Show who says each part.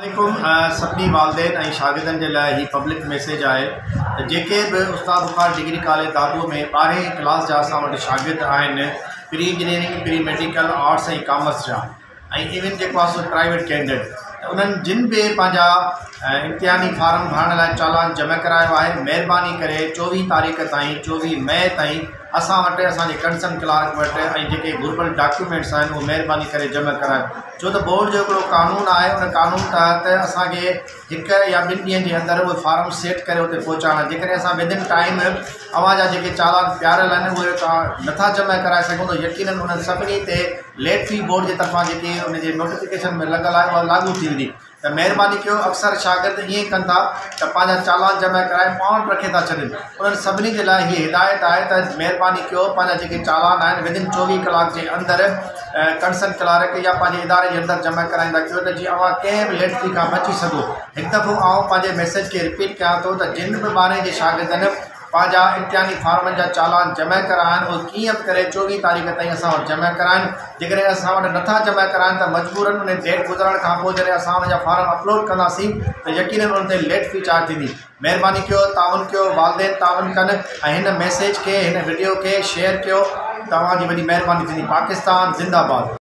Speaker 1: عليڪم سڀني والدين ۽ شاگردن جي لاء هي پبلڪ ميسيج آهي ته جيڪي به استاد بخار ڊگري ڪاليج دادو ۾ ٻارهين ڪلاس جا اسان وٽ شاگرد آهن pre engineering pre medical arts ۽ commerce جا ۽ ايون جيڪو آهي سو پرائيويٽ ڪينڊيڊ ته انهن جن به پنهنجا امتحاني فارم ڀرڻ لاء چالان جمع ڪرايو آهي مهرباني ڪري چوويهه تاريخ تائين چوويهه مئي تائين اسان وٽ اسان جي ڪنسرن ڪلارڪ وٽ ۽ جيڪي گهربل ڊاڪيومينٽس آهن اهي مهرباني ڪري جمع ڪرايو ڇو ته بورڊ جو هڪڙو قانون آهي ان قانون تحت اسان کي هڪ يا ٻن ڏينهن جي اندر اهي فارم سيٽ ڪري اتي پهچائڻا جيڪڏهن اسان ودن ٽائيم اوهان جا جيڪي چالان پياريل آهن اهي توهان نٿا جمع ڪرائي سگهو ته يقينن انهن سڀني تي ليٽ في بورڊ جي طرفان جيڪي ان جي نوٽيفڪيشن ۾ لڳل آهي اها لاڳو ٿي ويندي ته مهرباني ڪيو اڪثر شاگرد ائين ڪن ٿا ته پنهنجا چالان جمع ڪرائي پاڻ وٽ رکي ٿا ڇڏين انهن سڀني جي لاء هيء هدايت آهي ته مهرباني ڪيو پنهنجا جيڪي چالان آهن ودن چوويهه ڪلاڪ جي اندر ڪنسرن ڪلارڪ يا پنهنجي اداري جي اندر جمع ڪرائيندا ڪيو ته جيئن اوهان ڪنهن به ليٽ في کان بچي سگهو هڪ دفعو آئون پنهنجي ميسيج کي رپيٽ ڪيان ٿو ته جن به ٻارهين جي شاگردن پنهنجا امتحاني فارمن جا چالان جمع ڪرائن اهي ڪيئن به ڪري چوويهه تاريخ تائين اسان وٽ جمع ڪرائن جيڪڏهن اسان وٽ نٿا جمع ڪرائن ته مجبورن انهي ڊيٽ گذرڻ کان پوء جڏهن اسان ان جا فارم اپلوڊ ڪنداسين ته يقينن ان تي ليٽ في چارج ٿيندي مهرباني ڪيو تعاون ڪيو والدين تعاون ڪن ۽ هن ميسيج کي هن وڊيو کي شيئر ڪيو توهان جي وڏي مهرباني ٿيندي پاڪستان زنده باد.